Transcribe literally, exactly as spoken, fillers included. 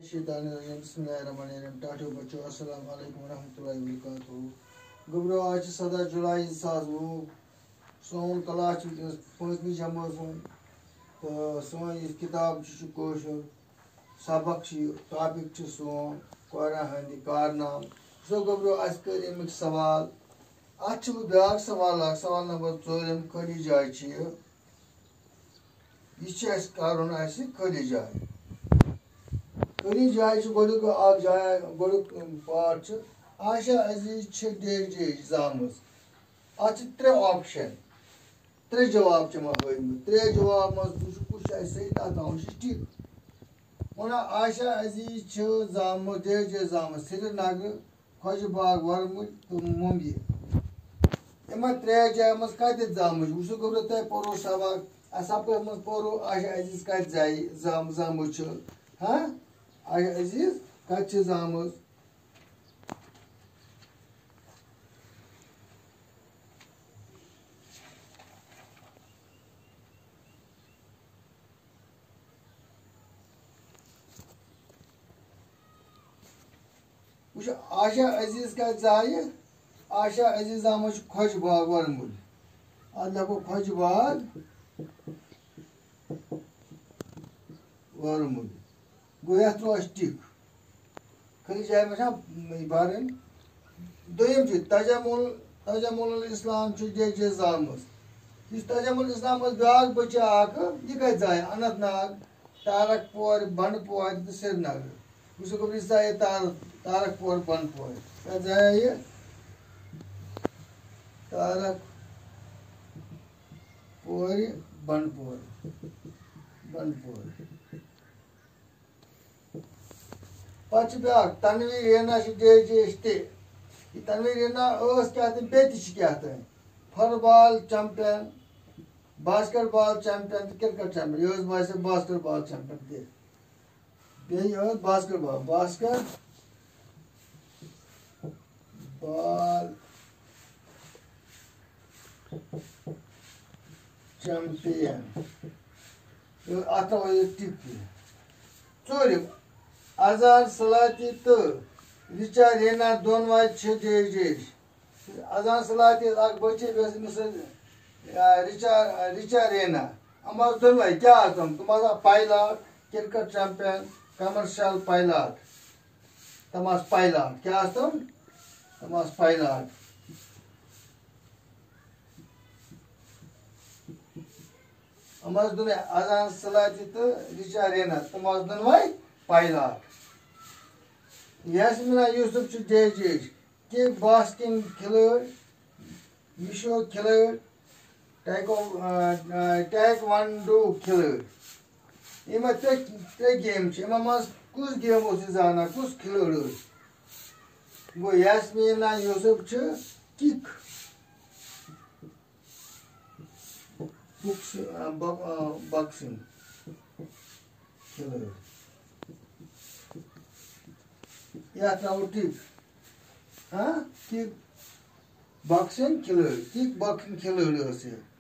الشیطان الرجیم۔ بسم اللہ الرحمن الرحیم۔ ٹاٹھیو بچو، السلام علیکم ورحمۃ اللہ وبرکاتہ۔ گوٚبرو، آز چھِ سَداہ جُلاے زٕ ساس وُہ۔ سون کلاس چھُ وٕنکیٚنَس پٲنٛژمہِ جمٲژ ہُنٛد۔ تہٕ سٲنۍ یُس کِتاب چھِ، چھُ کٲشُر۔ سبق چھُ یہِ، ٹاپِک چھُ سون قرآن ہٕنٛدِ کارنام۔ سو گوٚبرو، اَسہِ کٔرۍ اَمِکۍ سوال۔ اَتھ چھُ وۄنۍ بیٛاکھ سوال اَکھ، سوال نمبر ژوٗرِم، خٲلی جاے چھِ یہِ۔ یہِ چھُ اَسہِ کَرُن اَسہِ خٲلی جاے۔ خٲلی جاے چھِ گۄڈٕنیُک اَکھ جاے، گۄڈٕنیُک پارٹ چھُ عاشا عزیز چھِ ڈیش ڈیش زامٕژ۔ اَتھ چھِ ترٛےٚ آپشن، ترٛےٚ جواب چھِ یِمَن ہٲومٕتۍ۔ ترٛےٚ جواب منٛز وٕچھِو کُس چھُ اَسہِ صحیح، تَتھ تھاوُن چھِ ٹِک۔ وَنان عاشا عزیز چھِ زامٕژ، ڈیش ڈیش زامٕژ سرینگرٕ، خۄجہِ باغ، وَرمُلۍ تہٕ مُمبیہِ۔ یِمَن ترٛٮ۪ن جایَن منٛز کَتٮ۪تھ زامٕژ چھِ؟ وٕچھِو، گوٚبرو، تۄہہِ پوٚرُو سبق، اَسہِ سَپٲرۍ منٛز پوٚرُو عاشا عزیز کَتہِ زایہِ زام-، زامٕژ چھِ؟ ہاں؟ عاشا عزیز کَتہِ چھِ زامٕژ؟ وٕچھ، عاشا عزیز کَتہِ زایہِ؟ عاشا عزیز زامٕژ چھِ خۄجہِ باغ وَرمُلۍ۔ اَتھ لیکھو خۄجہِ باغ وَرمُلۍ۔ گوٚو، یَتھ ترٛوو اَسہِ ٹِک۔ خٲلی جایہِ منٛز چھا یہِ بَرٕنۍ؟ دوٚیِم چھُ تجمل، تجمل الاسلام چھُ ڈیش ڈیش زامٕژ۔ یُس تجمل الاسلام منٛز بیٛاکھ بٔچی اَکھ، یہِ کَتہِ زایہِ؟ اننت ناگ، تارک پور، بنڈ پور تہٕ سرینگر۔ وٕچھِو، گوٚبرو، یہِ زایہِ تار-، تارک پور، بنڈ پور۔ کَتہِ زایہِ یہِ؟ تارک پورِ، بنڈ پور، بنڈ پور۔ پتہٕ چھِ بیٛاکھ تنویر رینا چھِ ڈیش ڈیش تہِ۔ یہِ تنویر رینا ٲس کیٛاہ تام، بیٚیہِ تہِ چھِ کیٛاہ تام۔ فٹ بال چمپین، باسکٹ بال چمپین تہٕ کرکٹ چمپین۔ یہِ ٲس باسکٹ، باسکٹ بال چمپین تہِ۔ بیٚیہِ ٲس باسکٹ بال، باسکٹ بال چمپین۔ تہٕ اَتھ ترٛاوو یہِ ٹِک تہِ۔ ژوٗرِم، اذہان سلاتی تہٕ رچا رینا دۄنوَے چھِ ڈیش ڈیش۔ اذہان سلاتی ٲس اَکھ بٔچی، بیٚیہِ ٲس أمِس سۭتۍ، آ، رچا، رچا رینا۔ یِم آسہٕ دۄنوَے، کیٛاہ آسہٕ تِم؟ تِم آسہٕ pilot, cricket champion, commercial pilot. تِم آسہٕ پایلاٹ۔ کیٛاہ آسہٕ تِم؟ تِم آسہٕ پایلاٹ۔ یِم آسہٕ دۄنوَے، اذہان سلاتی تہٕ رچا رینا، تِم آسہٕ دۄنوَے پایلاٹ۔ یاسمینا یوسف چھِ ڈیش ڈیش۔ کِک باکسنگ کھلٲڑۍ، وُشو کھلٲڑۍ، ٹیکو، آ، آ، ٹیک وان ڈو کھلٲڑۍ۔ یِمے ترٛےٚ، ترٛےٚ گیمہٕ چھِ۔ یِمن منٛز کُس گیم اوس یہِ زانان، کُس کھلٲڑۍ اوس؟ گوٚو، یاسمینا یوسف چھِ کِک بُکس-، آ، بک-، آ، باکسنگ کھلٲڑۍ۔ یَتھ ترٛاوو ٹِک۔ ہاں؟ کِک باکسنگ کھلٲڑۍ، کِک باکسنگ کھلٲڑۍ ٲس یہِ۔